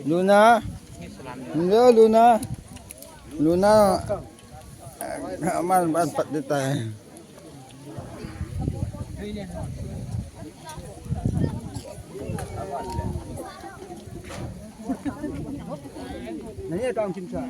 Luna. Hello, Luna. Luna. Aman ban pat de tai. Nani tang chim cha.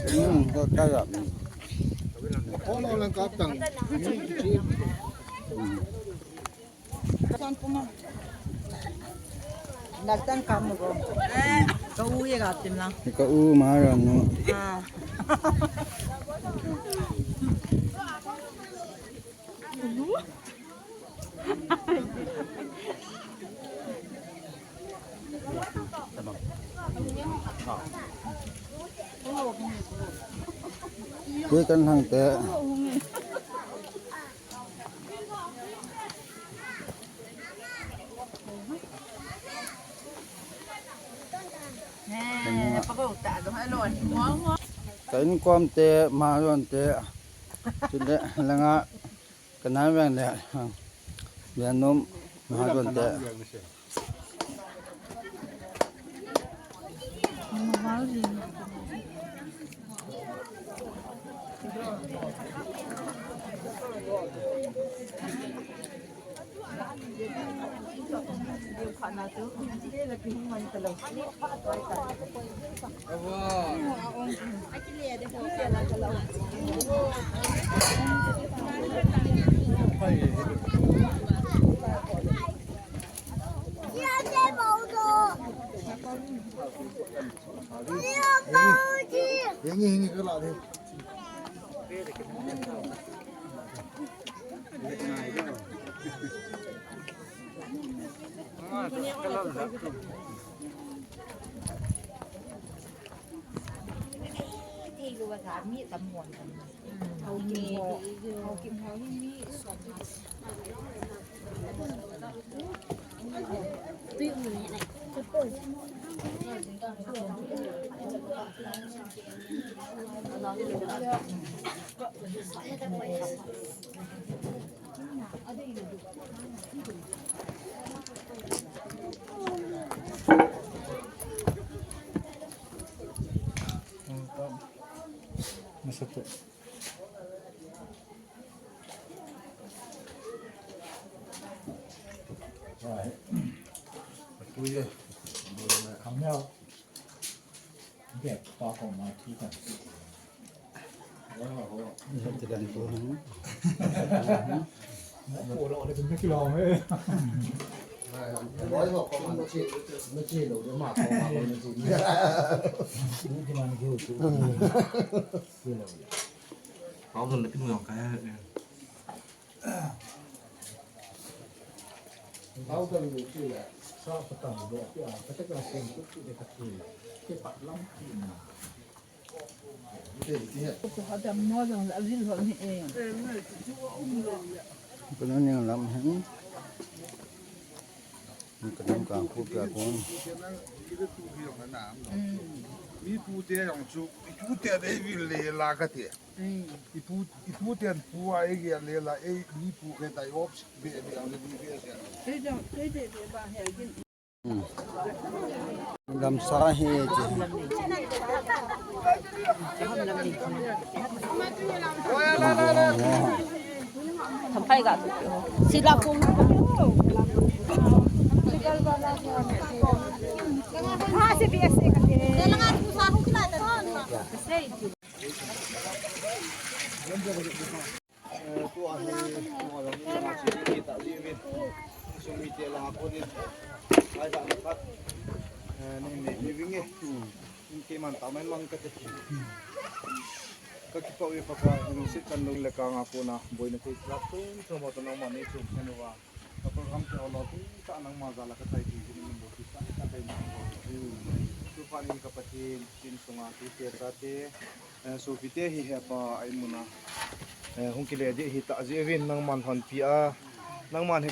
Hmm, ka, ka, ka. Naltan kamu ko. Ka u ye ga tim lang. Ka u ma ra no. Ah. Tui kan hang te. Ka inkom te, ma ron te. Chule langa ka nai veng le. Veng nom, ma ron te. Masatu. Right. Atu ye. Kham ya. Bek pa ko ma thi kan. Wow. Ti dan ko. Mo ko lo le kin ki lo me. Boy ho ko ma chi, ma chi lo de ma ko ma ko ma chi. Ni ki ma ni ki ho chu. Ki lo. Ko lo le kin lo ka. Tau tang lu chu le, sa pa tang lu, a, ka te ka sen tu chu le ka tu le, ke pa lam ti na. Te ti he. Chu ha dam mo jong la vil ho ni e. Ka na ni lam he. Ka dam ka pu ka kon. Mi pu te jong chu, mi pu te dei vil le la ka te. I pu, i pu ten pu a ei gel le la, ei ni pu khe tai op be be ang le ni be se. Lamsa hi che. Thampai ga. Sila kum. Ha, se bi ase ka. Eh, tua hi, tua jong hi, langa chi ni ta ji vin. Sum mi te langa ko din. Ai da na khat. Eh, ni ni ni vin nge. In ke man ta mai mang ka te. Ka kipa wi pa ka, ni sit kan lung le ka nga ko na, boina te la tun, so mo to nang man ni chu, kan wa. Ka program te ho lo tu, ta nangma jal a ka chai ti, ni min bo ti, ta, ta kai ni. Tu pa ni ka Pathen, tin sunga tu te sa te. Eh, sopite hi hepa a imuna, eh, hung kile ding ahi tah jeh uvin nangman lhonpi a, nangman hi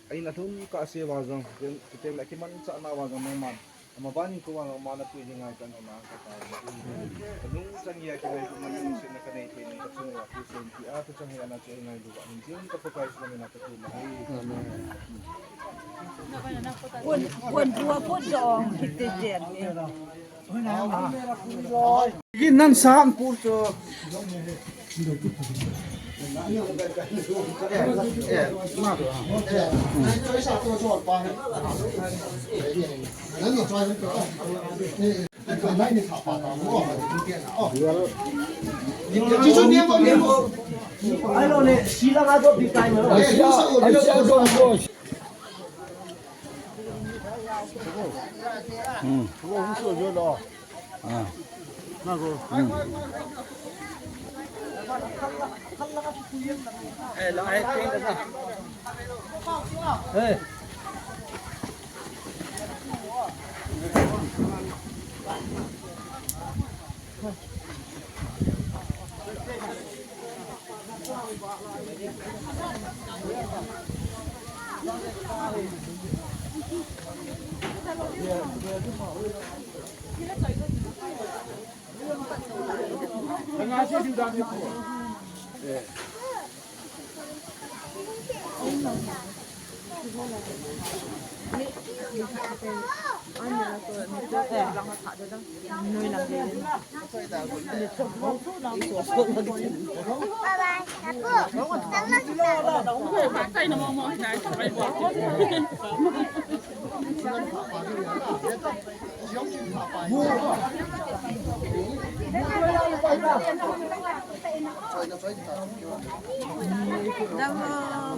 a in a lhun kah a se uva jong, teng, teng le kimanchah na uva jong nangman, amaban in kou vang nangman napui ding ngai kan um a ka ta. Ka nungchang geiya kingailutna, lungsetna ka nei thei ning ka chung uva thu sopite a, thuchang hi ana chu ngailu uva, min jing ka Pakai Jesu min a ka thum ahi. Amen. Kun, kun bua kun jong, kiti jen ni. Ki nan san pur cho.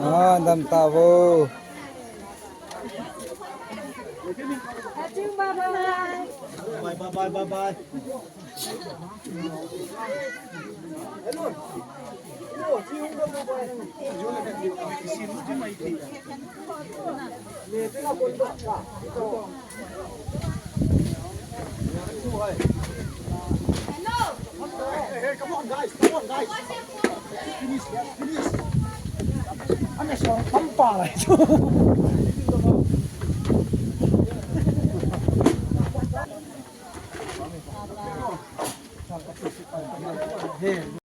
Ah, dam tavo. Hey, hey, come on, guys, come on, guys. Finish, finish. Ame so, tampa la. Hey.